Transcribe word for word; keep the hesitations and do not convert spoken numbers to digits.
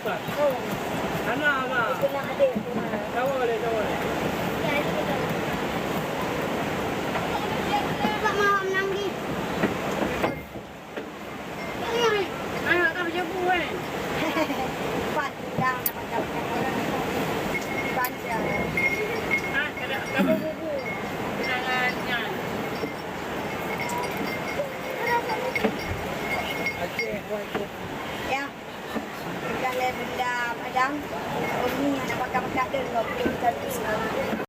Hana, hana. Itu nak ada. Tahu boleh, tahu boleh. Pak mau menang di. Anak tak berjabu kan? Empat bidang nak macam-macam. Banjar. Ah, tak ada, tak ada bubu. Kenangan nyan. Aceh, buat itu. Ya. Bukan lé benda padang. Umi anak pakai-pakai tu dua puluh satu.